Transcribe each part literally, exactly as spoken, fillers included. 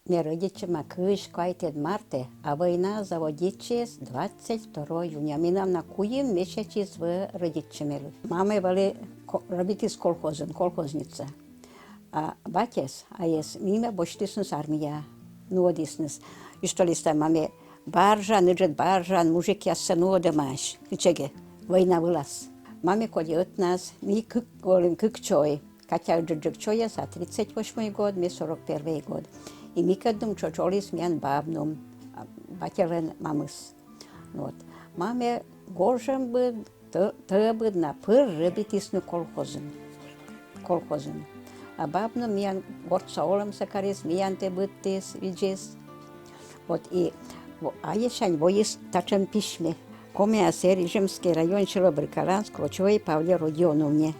Ме рӧдитчӧма кызь квайтӧд мартӧ, а война заводитчис двадцать второго июня. Менам на куим месячыс вӧ-, рӧдитчӧмелы. Мамӧ вӧлі ко-, робитіс колхозын, колхозница. А батьӧс, айӧс, ниме босьтісныс армияӧ, нуӧдісныс. Ысталіс тай мамӧ баржаӧн, ыджыд баржаӧн мужикъяссӧ нуӧдӧмаӧсь кытчӧкӧ война вылас. Мамӧ коли ӧтнас, ми кык, вӧлім кык чой. Катя ыджыдджык чойӧс, а тридцать восьмой год, ме сорок первый год. И микӧд нум чоч оліс миян бабнум, а, батьӧлӧн мамыс. Вот. Мамӧ гожӧмбыд, тӧ-, тӧвбыд на пыр рӧбитісны колхозын. Колхозын. А бабнум миян гортса олӧмсӧ карис, миянтӧ быдтіс, видзис. Вот и во-, а эсянь воис татшӧм письмӧ. Коми АССР, Ижемский район, село Брикаланск, Рочевой Павле Родионовне.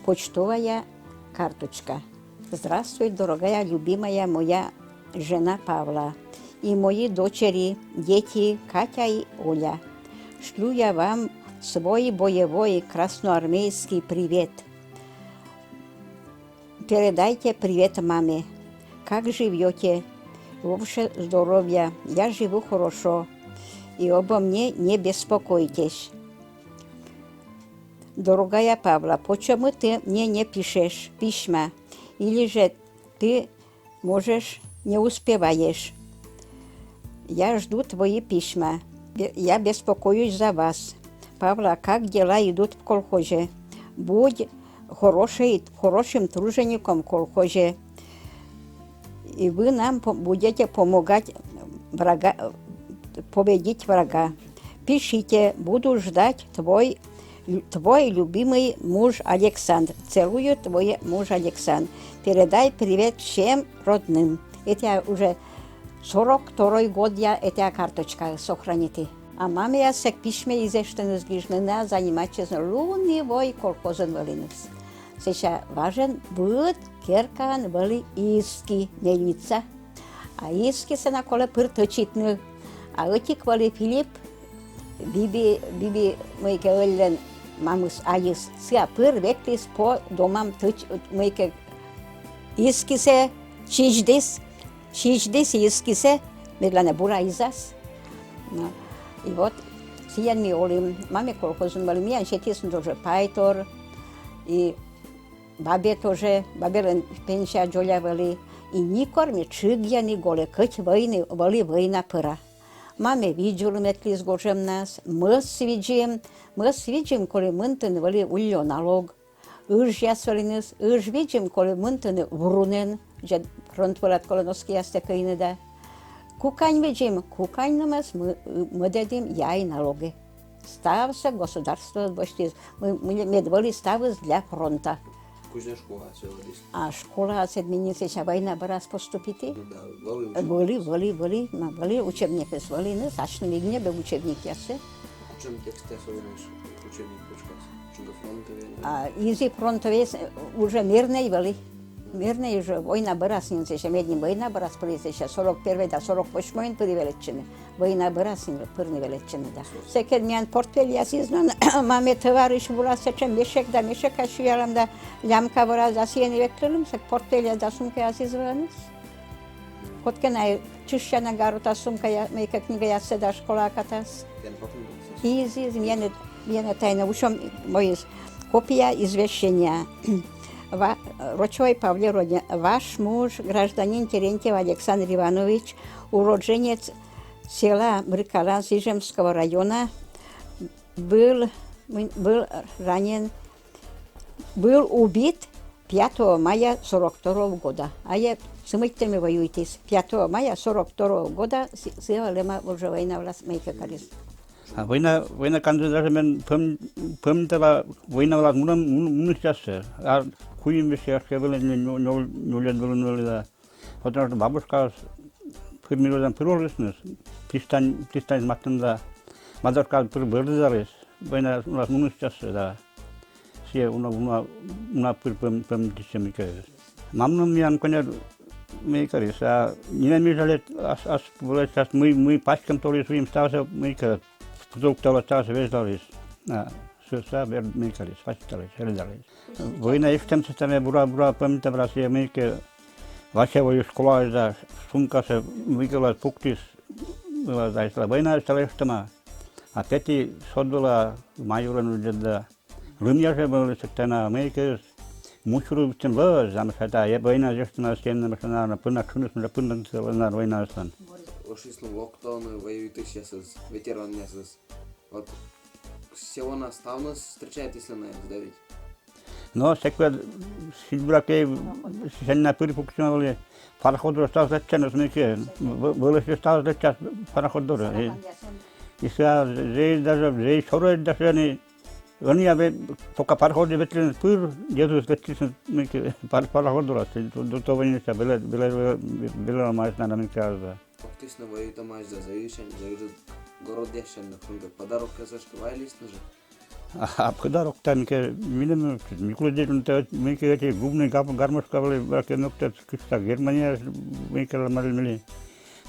Почтовая карточка. Здравствуй, дорогая, любимая моя жена Павла и мои дочери, дети Катя и Оля. Шлю я вам свой боевой красноармейский привет. Передайте привет маме. Как живёте? Вообще здоровья. Я живу хорошо. И обо мне не беспокойтесь. Дорогая Павла, почему ты мне не пишешь письма? Или же ты можешь, не успеваешь? Я жду твои письма. Бе-, я беспокоюсь за вас. Павла, как дела идут в колхозе? Будь хорошей, хорошим тружеником в колхозе. И вы нам по-, будете помогать врага, победить врага. Пишите, буду ждать твой, лю-, твой любимый муж Александр. Целую, твой муж Александр. Передай привет всем родным. Это уже сорок второй год я эта карточка сохранити. А мамӧыс сэк письмӧ изэштӧныс гижны на заниматчисны лун и вой колхозын вӧліныс. Сэсся важӧн быд керкаын вӧлі иски, мельница. А искисӧ на колӧ пыр тӧчитны. А ӧтик вӧлі Филипп, Биби, Биби мыйкӧ Ӧльӧн мамыс, айыс. Сыа пыр ветліс по домам тӧч-, мыйкӧ искисӧ чиздіс, чиздіс искисӧ, медлана бура изас. Но. И вот сійӧн ми олім, мамӧ колхозын вӧлі, миян сетісны тоже пайтор. И бабӧ тоже, бабӧлӧн пенсия дзоля вӧлі. И некор ми тшыгйӧн эг олӧ, кӧть вӧйны, вӧлі война пӧра. Мамӧ видз улын ветліс гожӧмнас, мӧс видзим, мӧс видзим, коли мынтыны вӧлі уллё налог. Ыжъяс вӧліныс, ыж видзим, коли мынтыны врунӧн, жӧ фронт вылад колӧ носкиястӧ кыйны да. Кукань видзим, куканьнымӧс мы-, мӧдӧдім яй налогӧ. Ставсӧ государство босьтіс, мы-, мы-, мед вӧлі ставыс для фронта. Кузня школаыс вӧлі. А школаыс ӧд меным сэсся война бӧрас поступиті. Ну да, вӧлі учебник. Вӧлі, вӧлі, вӧлі, ма, вӧлі учебникыс вӧліныс, асьным эг ньӧбӧй учебникъяссӧ. Кутшӧм текстъяс вӧліны учебник пушкас? Шуга фронтовӧй. А, изи фронтовӧй, э, уже мирнӧй вӧлі. Мирнӧй уже война бӧрас нин, сэсся медым война бӧрас пырис, сэсся сорок первый да сорок восьмойын пырны велӧдчӧны. Война бӧрас нин пырны велӧдчӧны да. Сэк ӧд миян портфельяс изны, мамӧ товарищ вылас сэтшӧм мешӧк да, мешӧкас сюялӧма да, лямка вылас да сійӧн ветлылім, сэк портфельяс да сумкаяс из вӧліныс. Кодкӧ на чышъяна гарута сумкаяс, мыйкӧ книгаяссӧ да школаӧ катас. Из, из, миян ӧд, миян ӧд тайӧ на, учём, мый из. Копия извещения. Ва-, Рочевой Павле Родион. Ваш муж, гражданин Терентьев Александр Иванович, уроженец села Брикаланск Ижемского района, был, был ранен, был убит пятого мая сорок второго года. Айӧ сымытьтӧмӧ воюйтіс. Пятого мая сорок второго года сы-, сыа вӧлӧма уже война вылас мыйкӧ карис. А война, война кадӧ даже мен пӧм-, пӧмдіта война вылас мунӧм, мун-, мунысьяссӧ. А куим вежсӧ гашкӧ вӧлі, нё-, нё-, нёльӧд вылын вӧлі да. Потому что бабушкаыс пыр ми дорӧ пыр волісны, пристань, пристаньыс матын да. Матушкаыс пыр бӧрдіс да, война вылас мунысьяссӧ да. Сійӧ уна, уна, уна пыр пӧм-, пӧмдӧдчӧмыс кӧ. Мамным миян кӧнер мый карис, а нинӧм жалит, ас, ас вылӧ час мый, мый паськӧм толі, суим ставсӧ мыйкӧ, продуктъяс ставсӧ веждаліс. А, сӧ-, ставсӧ мый карис, пасьталіс, веждаліс. Война эштӧмсӧ тай ме бура, бура пӧмдіта, бура сійӧ мыйкӧ Вася вӧлі школаысь да, сумкасӧ мыйкӧ вылас пуктіс, вылас да, войнаысь талэсь ӧштӧма. А Пети сод вылӧ майорӧн ветліс да. Лымъясӧ вӧлі сэтшӧм, мыйкӧ мучыр быттьӧ лӧз, а мый шуа, войнаысь ӧштӧма, сійӧ, мый шуа, пыр на тшыныс, мый шуа, пыр на войнаыслӧн. Ошйисны локтӧны воюйтысьясыс, ветеранъясыс. Вот сійӧ на ставныс встречайтісны найӧс, да ведь? Но сэк вӧлі сідз, буракӧ, сэсся на пыр пуксьӧма вӧлі, пароход дорӧ ставыс лэччаныс мыйкӧ, вӧлі ставыс лэччаныс пароход дорӧ. И сэсся зэй даже, зэй сёрӧй даже, ӧні, ӧні вӧлі только пароход ветліс пыр, йӧзыс лэччисны мыйкӧ пар-, пароход дорас, до того не вӧлі, вӧлі, вӧлі, вӧлі мыйкӧ да. Локтісны воюйтӧмаӧсь да, зэй ыджыд, зэй ыджыд городъяссянь да, кутшӧмкӧ подарокъяс эськӧ вайлісны жӧ. А подарок-то мыйкӧ, мыйкӧ, мыйкӧ, мыйкӧ эти губнӧй гар-, гармошка вӧлі, вӧлі нӧкта кыштӧ Германия, мыйкӧ ла мӧд мый ли.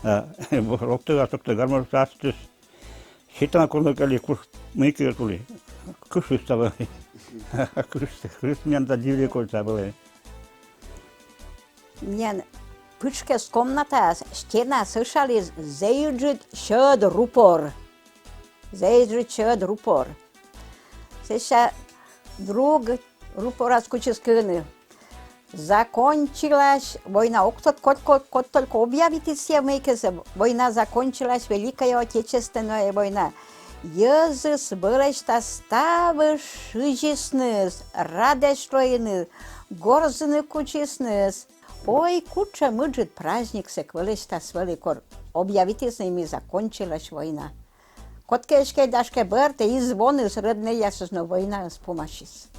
А локтіс, а локтіс, гармошка ачыс. Сетӧма курок али куш, мыйкӧ тулыс. Кышкис да вӧлі. Кышкис, кышкис миян да дивлі кольччӧ вӧлі. Миян пытшкӧс комнатаас стенаас ӧшаліс зэй ыджыд сьӧд рупор. Зэй ыджыд сьӧд рупор. Сэсся друг рупорас кутчис кыйны: «Закончилась война». Ог тӧд, код, код, код только объявитіс сійӧ мыйкӧсӧ: «Война закончилась, Великая Отечественная война». Йӧзыс вӧлӧсьтас ставыс шызисны, радӧсь лоины, горзыны кутчисны. Ой, кутшӧм ыджыд праздник сэк вӧлӧсьтас вӧлі, кор объявитісны, мый закончилась война. Кодкӧ эськӧ, гашкӧ, бӧртӧ и звоныс рӧднӧйясыс, но войнаыс помасис.